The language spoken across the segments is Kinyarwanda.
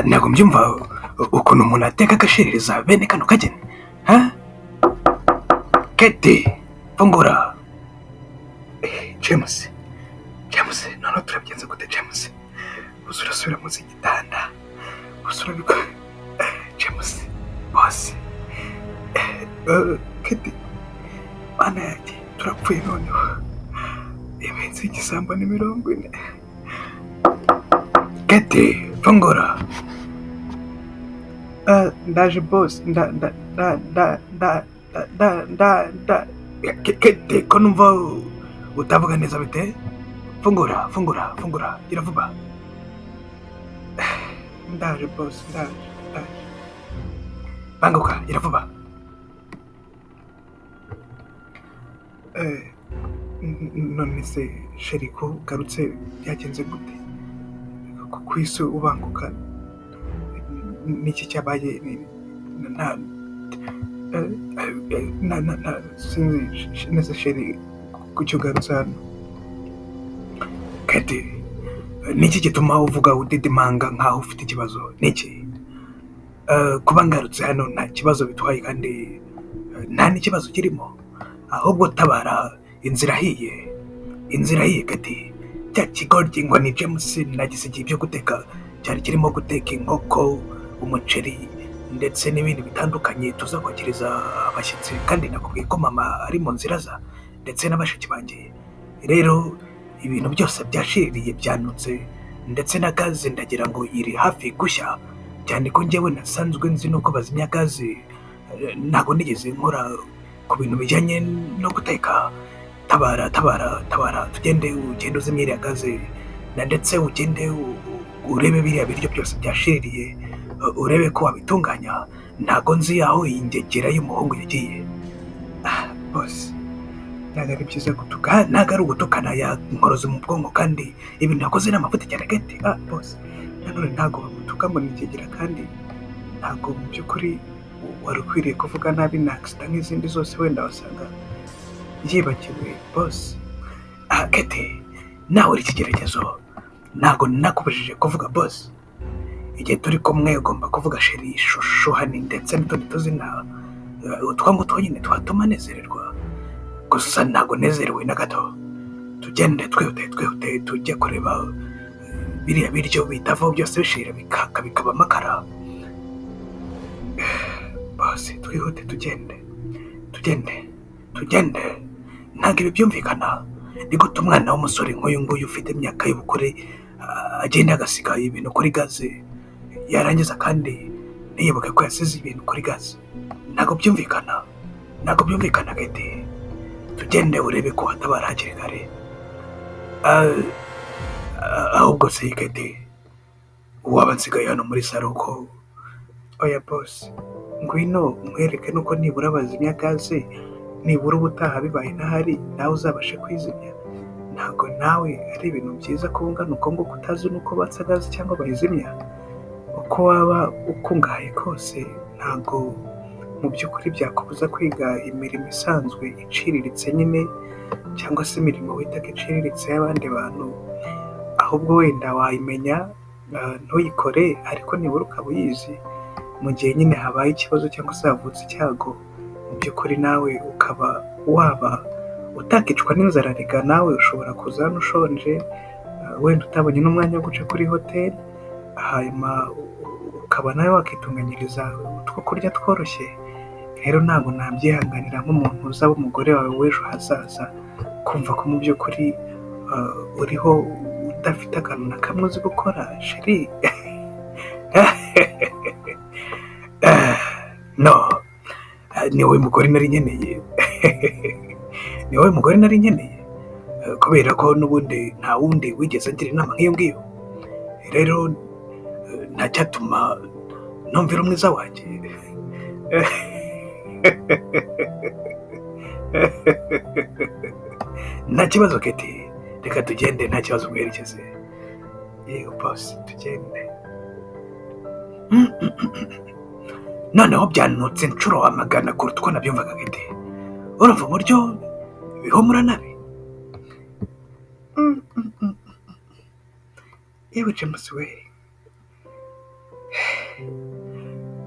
Ntabwo mbyumva ukuntu umuntu ateka agashiririza bene kano kageni. Ha? Keti, fungura. James, James, noneho turabigenza gute James? Gusa urasubira munsi y'igitanda, gusa urabikora. James, boss, Keti, mana yanjye, turapfuye noneho. Iminsi y'igisambo ni 40. Keti, fungura. Ndaje boss, nda nda nda nda nda nda nda nda. Keti, ko numva utavuga neza bite? Fungura, fungura, fungura, gira vuba. Ndaje boss, ndaje, ndaje. Banguka, gira vuba. None se sheri ko ugarutse byagenze gute? Ku isi ubanguka niki cyabaye? Nta na sinzi neza sheri kuki ugarutse hano? Keti, niki gituma uvuga udidimanga nkaho ufite ikibazo? Niki? Kuba ngarutse hano nta kibazo bitwaye kandi nta n'ikibazo kirimo, ahubwo tabara inzira ahiye, inzira ahiye Keti. Cya kigoryi ngo ni James nagisigiye ibyo guteka, cyari kirimo guteka inkoko, umuceri ndetse n'ibindi bitandukanye tuza kwakiriza abashyitsi, kandi nakubwiye ko mama ari mu nzira aza ndetse na bashiki banjye. Rero ibintu byose byashiririye byanutse, ndetse na gaze ndagira ngo iri hafi gushya, cyane ko njyewe nasanzwe nzi nuko bazimya gaze, ntabwo nigeze nkora ku bintu bijyanye no guteka. Tabara, tabara, tabara, tugende, ugende uzimye iriya gaze, na ndetse ugende urebe biriya biryo byose byashiririye, urebe ko wabitunganya. Ntabwo nzi aho iyi ngegera y'umuhungu yagiye. Boss, ntabwo ari byiza gutuka, ntabwo ari ugutukana, yankoroze mu bwonko kandi ibintu yakoze ni amafuti cyane Keti. Boss, nanone ntabwo bamutuka ngo ni ingegera, kandi ntabwo mu by'ukuri wari ukwiriye kuvuga nabi na accident nk'izindi zose, wenda wasanga yibagiwe boss. Keti, nawe uri ikigeragezo, ntabwo nakubujije kuvuga boss. Igihe turi kumwe ugomba kuvuga sheri, shushu, hani ndetse n'utundi tuzina utwo ngutwo nyine twatuma nezererwa. Gusa ntabwo nezerewe na gato. Tugende twihute, twihute tujye kureba biriya biryo bitavaho byose bishirira bikaka bikaba amakara. Boss, twihute tugende, tugende, tugende. Ntabwo ibi byumvikana. Ni gute umwana w'umusore nk'uyu nguyu ufite imyaka y'ubukure agenda agasiga ibintu kuri gaze, yarangiza kandi ntiyibuke ko yasize ibintu kuri gaze? Ntabwo byumvikana, ntabwo byumvikana Keti. Tugende urebe ko watabara hakiri kare. Ahubwo se Keti, waba nsigaye hano muri salo ko? Oya boss, ngwino nkwereke nuko nibura bazimya gaze, nibura ubutaha bibaye ntahari nawe uzabashe kwizimya. Ntabwo nawe ari ibintu byiza kuba ungana uko nguko utazi n'uko batsa gaze cyangwa bayizimya. Uko waba ukungahaye kose ntabwo mu by'ukuri byakubuza kwiga imirimo isanzwe iciriritse nyine, cyangwa se imirimo wita ko iciriritse y'abandi bantu, ahubwo wenda wayimenya ntuyikore, ariko nibura ukaba uyizi. Mu gihe nyine habaye ikibazo cyangwa se havutse icyago, mu by'ukuri nawe ukaba waba utakicwa n'inzara. Rega nawe ushobora kuza hano ushonje, wenda utabonye n'umwanya wo guca kuri hoteli, hanyuma ukaba nawe wakitunganyiriza utwo kurya tworoshye. Rero ntabwo nabyihanganira nk'umuntu uzaba umugore wawe w'ejo hazaza, kumva ko mu by'ukuri uriho udafite akantu na kamwe uzi gukora sheri. No, ni wowe mugore nari nkeneye, ni wowe mugore nari nkeneye, kubera ko n'ubundi nta wundi wigeze agira inama nk'iyo ngiyo. Rero ntacyatuma numvira umwiza wanjye. Nta kibazo Keti, reka tugende, nta kibazo nkwerekeze. Yego boss, tugende. Noneho byanutse inshuro amagana kuruta uko nabyumvaga Keti. Urumva uburyo bihumura nabi? Yewe James we,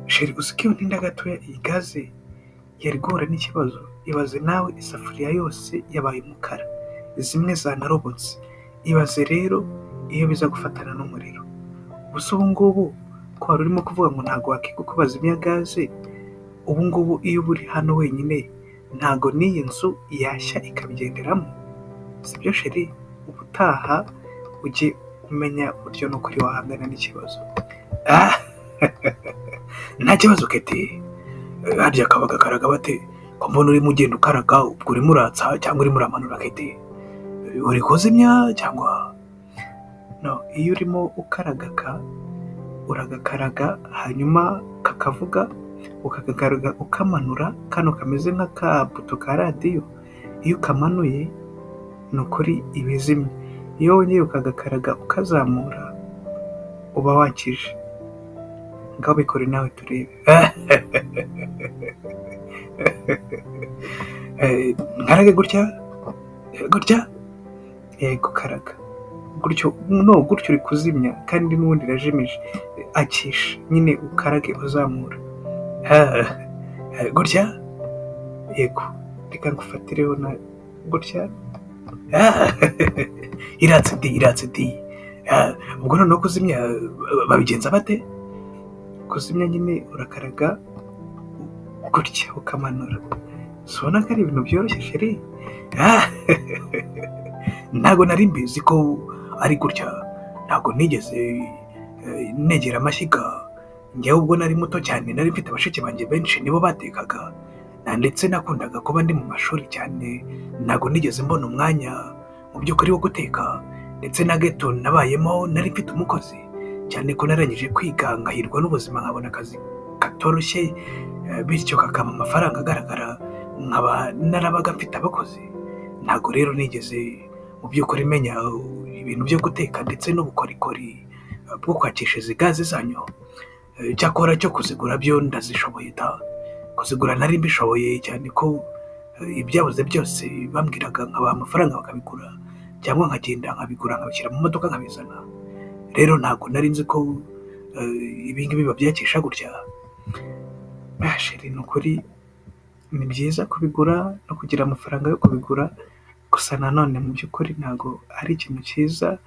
Chérie, uzi ko iyo ntinda gatoya iyi gaze yari guhura n'ikibazo? Ibaze nawe isafuriya yose yabaye umukara, zimwe zanarobotse, ibaze rero iyo biza gufatana n'umuriro. Ubuse ubu ngubu ko wari urimo kuvuga ngo ntabwo wakiga uko bazimya gaze, ubu ngubu iyo uba uri hano wenyine ntago n'iyi nzu yashya ikabigenderamo? Sibyo chérie? Ubutaha ujye umenya uburyo n'ukuri wahangana n'ikibazo. Ah, nta kibazo Keti, harya kabaga karaga bate? Ko mbona urimo ugenda ukaraga, ubwo urimo uratsa cyangwa urimo uramanura Keti? Uri kuzimya cyangwa? No, iyo urimo ukaraga ka, uragakaraga hanyuma kakavuga, ukagakaraga ukamanura, kano kameze nk'akabuto ka radiyo, iyo ukamanuye ni ukuri iba izimye, iyo wongeye ukagakaraga ukazamura uba wakije. Ngaho bikore nawe turebe. Nkarage gutya? Gutya? Yego karaga. Gutyo, no gutyo uri kuzimya kandi n'ubundi irajimije. Akisha nyine ukarage uzamura. Gutya? Yego. Reka ngufatireho na gutya. Iratse di, iratse di. Ubwo noneho kuzimya babigenza bate? Kuzimya nyine urakaraga gutya ukamanura. Si ubona ko ari ibintu byoroshye chérie? Ntabwo nari mbizi ko ari gutya, ntabwo nigeze negera amashyiga. Njyewe ubwo nari muto cyane nari mfite bashiki banjye benshi nibo batekaga, ndetse nakundaga kuba ndi mu mashuri cyane, ntabwo nigeze mbona umwanya mu by'ukuri wo guteka, ndetse na geto nabayemo nari mfite umukozi, cyane ko narangije kwiga nkahirwa n'ubuzima nkabona akazi katoroshye, bityo kakampa amafaranga agaragara, nkaba narabaga mfite abakozi. Ntabwo rero nigeze mu by'ukuri menya ibintu byo guteka ndetse n'ubukorikori bwo kwakisha izi gaze zanyu. Cyakora cyo kuzigura byo ndazishoboye da, kuzigura nari mbishoboye cyane ko ibyabuze byose bambwiraga nkabaha amafaranga bakabigura, cyangwa nkagenda nkabigura nkabishyira mu modoka nkabizana. Rero ntabwo nari nzi ko ibi ngibi babyakisha gutya. Chérie, ni ukuri ni byiza kubigura no kugira amafaranga yo kubigura, gusa nanone mu by'ukuri ntabwo ari ikintu cyiza.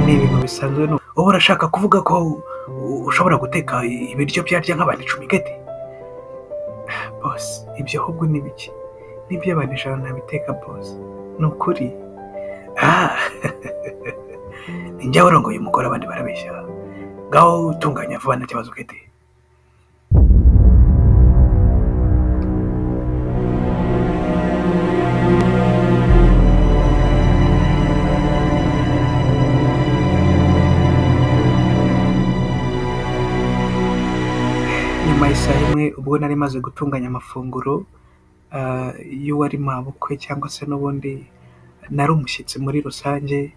Ni ibintu bisanzwe. Uba urashaka kuvuga ko ushobora guteka ibiryo byarya nk'abantu 10 Keti? Boss, ibyo ahubwo ni bike, n'iby'abantu 100 nabiteka boss, ni ukuri. Ni njyewe urongoye umugore abandi barabeshya. Ngaho utunganya vuba nta kibazo Keti. Nyuma y'isaha imwe ubwo nari maze gutunganya amafunguro y'uwari mabukwe cyangwa se n'ubundi nari umushyitsi muri rusange,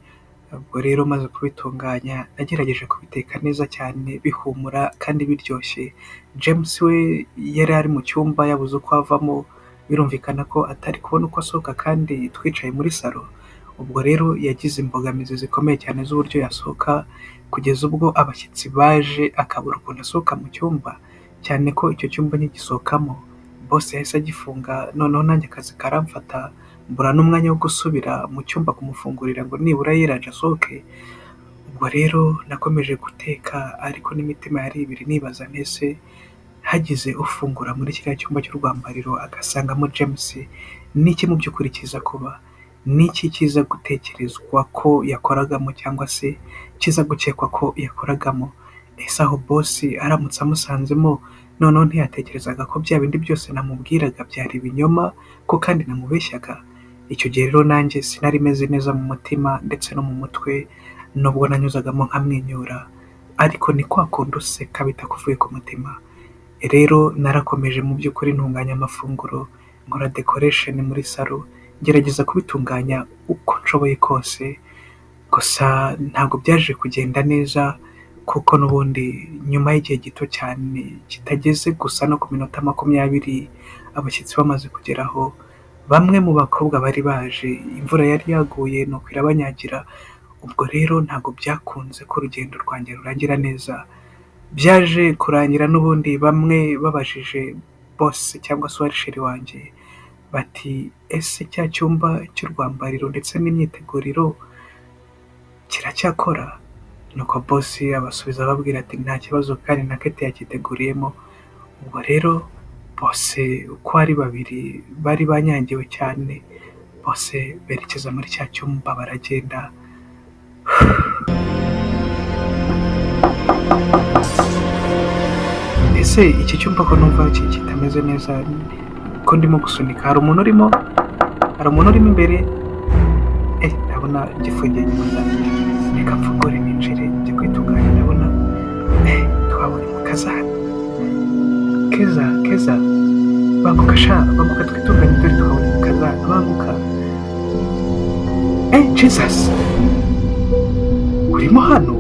ubwo rero maze kubitunganya nagerageje kubiteka neza cyane bihumura kandi biryoshye. James we yari ari mu cyumba yabuze uko avamo, birumvikana ko atari kubona uko asohoka kandi twicaye muri salo. Ubwo rero yagize imbogamizi zikomeye cyane z'uburyo yasohoka, kugeza ubwo abashyitsi baje akabura ukuntu asohoka mu cyumba, cyane ko icyo cyumba nkigisohokamo boss yahise agifunga, noneho nanjye akazi karamfata, mbura n'umwanya wo gusubira mu cyumba kumufungurira ngo nibura yiraje asohoke. Ubwo rero nakomeje guteka ariko n'imitima yari ibiri nibaza nti ese hagize ufungura muri kiriya cyumba cy'urwambariro agasangamo James, ni iki mu by'ukuri kiza kuba? Ni iki kiza gutekerezwa ko yakoragamo cyangwa se kiza gukekwa ko yakoragamo? Ese aho boss aramutse amusanzemo noneho ntiyatekerezaga ko bya bindi byose namubwiraga byari ibinyoma, ko kandi namubeshyaga? Icyo gihe rero nanjye sinari meze neza mu mutima ndetse no mu mutwe, nubwo nanyuzagamo nkamwenyura, ariko ni kwa kundi useka bitakuvuye ku mutima. Rero narakomeje mu by'ukuri ntunganya amafunguro, nkora decoration muri salo, ngerageza kubitunganya uko nshoboye kose, gusa ntabwo byaje kugenda neza Kuko n'ubundi nyuma y'igihe gito cyane kitageze gusa no ku minota 20 abashyitsi bamaze kugeraho, bamwe mu bakobwa bari baje imvura yari yaguye nuko irabanyagira, ubwo rero ntabwo byakunze ko urugendo rwanjye rurangira neza, byaje kurangira n'ubundi bamwe babajije boss cyangwa se uwari chéri wanjye bati ''Ese cya cyumba cy'urwambariro ndetse n'imyiteguriro kiracyakora?'' Nuko boss abasubiza ababwira ati ''Nta kibazo kandi na Kate yakiteguriyemo'', ubwo rero bose uko ari babiri bari banyangiwe cyane, bose berekeza muri cya cyumba baragenda. Ese iki cyumba ko numva kitameze neza, ko ndimo gusunika, hari umuntu urimo? Hari umuntu urimo imbere? Ndabona gifungiye inyuma, reka mfungure ninjire njye kwitunganya, ndabona twabonye umukazana. Keza, Keza, banguka sha, banguka twitunganye dore twabonye umukazana, banguka. Jesus! Urimo hano?